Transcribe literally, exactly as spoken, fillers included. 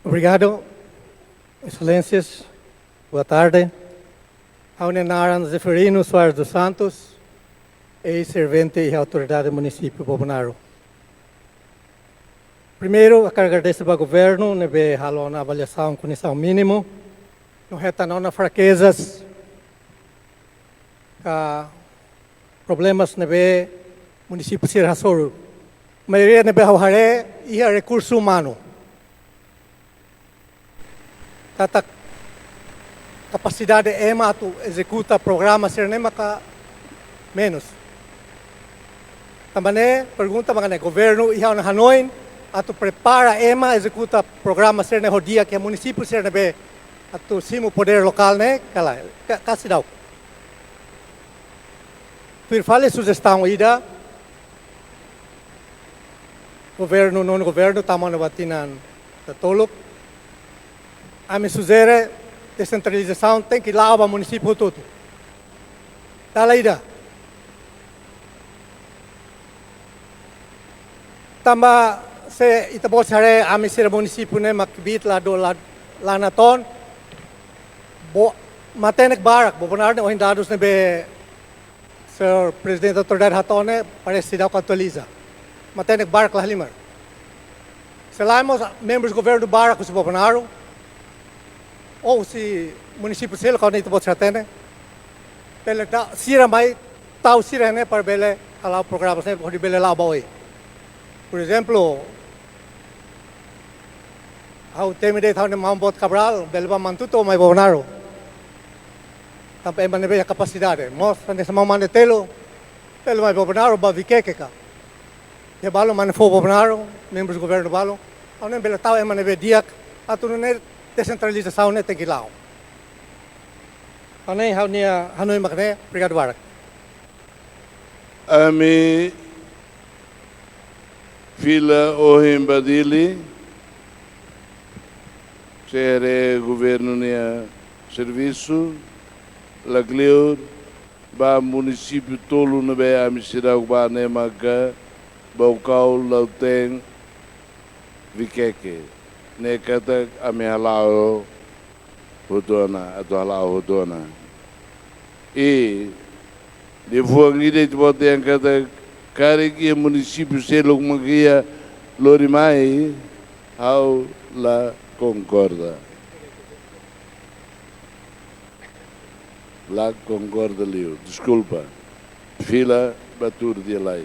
Obrigado, Exelénsias. Boa tarde. Ha'u-nia naran Zeferino Soares dos Santos, eis-servente iha Autoridade Munisípiu Bobonaro. Primeiru, hakarak agradese ba governu ne'ebé halo ona avaliasaun kondisaun mínimu, no hetan ona frakezas ka problemas ne'ebé munisípiu sira hasoru. Maioria ne'ebé ha'u haree iha rekursu umanu. Katak kapasidade ema atu ezekuta programa sira-ne'e maka menus. Tanba ne'e, pergunta mak ne'e, governu iha ona hanoin atu prepara ema ezekuta programa sira-ne'e ho di'ak iha munisípiu sira ne'ebé atu simu podér lokál ne'e, ka lae, ka, ka seidauk. Tuir fali sujestaun ida, governu, nonu governu tama ona ba tinan datoluk. Ami sujere desentralizasaun tenke la'o ba munisípiu hotu-hotu. Dala ida. Tanba se ita-boot sira haree ami-sira munisípiu ne'e mak kbiit la do la, la natoon. Bo, matenek barak, Bobonaro ne'e ohin dadus ne'ebé Señór Prezidente Autoridade hato'o ne'e, parese seidauk atualiza. Matenek barak la halimar. Selae mós membrus governu barak husi Bobonaro, ou husi munisípiu seluk, kona ita-boot sira hatene. Bele tau sira mai, tau sira ne'e para bele hala'o programa sira hodi bele la'o ba oin. Por ezemplu, ha'u temi de'it ha'u-nia maun boot Cabral, bele ba Manatuto mai Bobonaro. Tanba ema ne'ebé iha kapasidade. Mós hanesan maun mane telu, bele mai Bobonaro ba Viqueque ka. Iha balu mane foun Bobonaro, membrus governu balu. Ha'u hanoin bele tau ema ne'ebé di'ak, atu nune'e desentralizasaun ne'e tenke la'o. Ha'u hanoin, ha'u-nia hanoin mak ne'e, obrigadu barak. Ami fila ohin ba Dili, sere governu nia servisu, lakleur ba munisípiu tolu ne'ebé ami seidauk ba ne'e maka Baucau, Lautém, Viqueque. Ne'e katak ami hala'o hotu ona, atu hala'o hotu ona. I liafuan ida ita-boot dehan katak karik iha munisípiu seluk mak iha lori mai, ha'u la konkorda. La konkorda liu, deskulpa. Fila ba tuur di'ak lai.